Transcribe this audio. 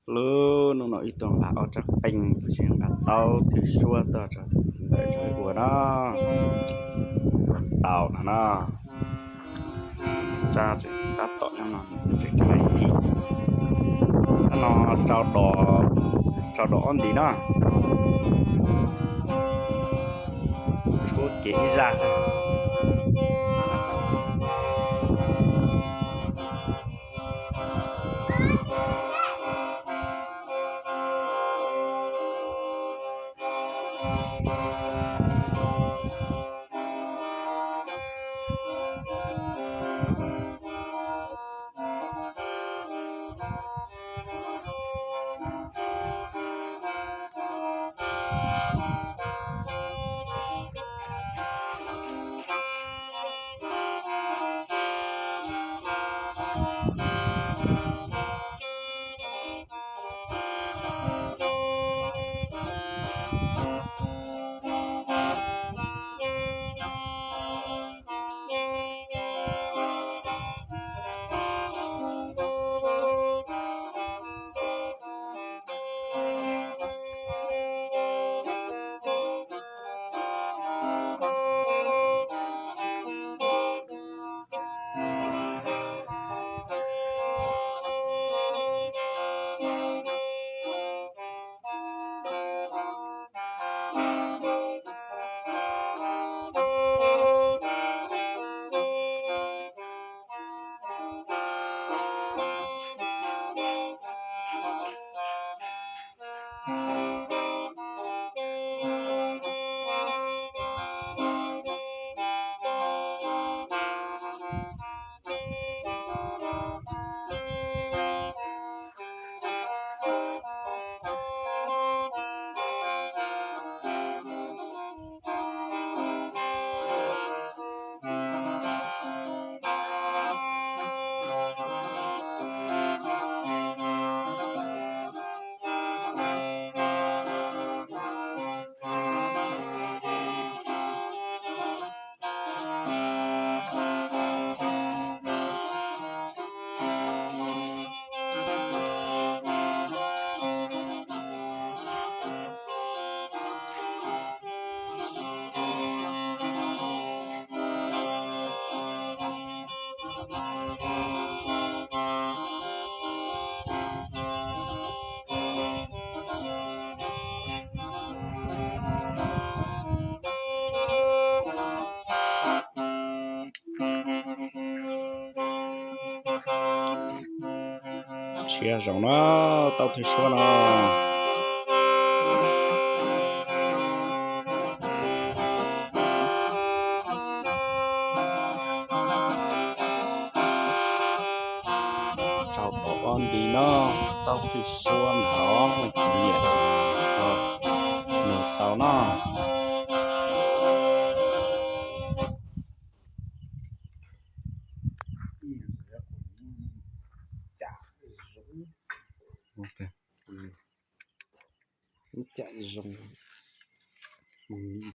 Lub hnub no wb tuaj nqa ob tsab qeej, tus tsis nqa taub thwj suab tuaj tso tus txiv ntawd tso ua no, ua tau no na. Tsab tseem tab tom nyob no, tseem ib thim. Hnub no tsau dos, tsau dos ob ntiv na. Tshuab kev ib zaj saib. Tsis zoo no, taub thwj suab no. Tsau dos ob nti no, taub thwj suab no, nyiam, nug tau no. Cam zoo.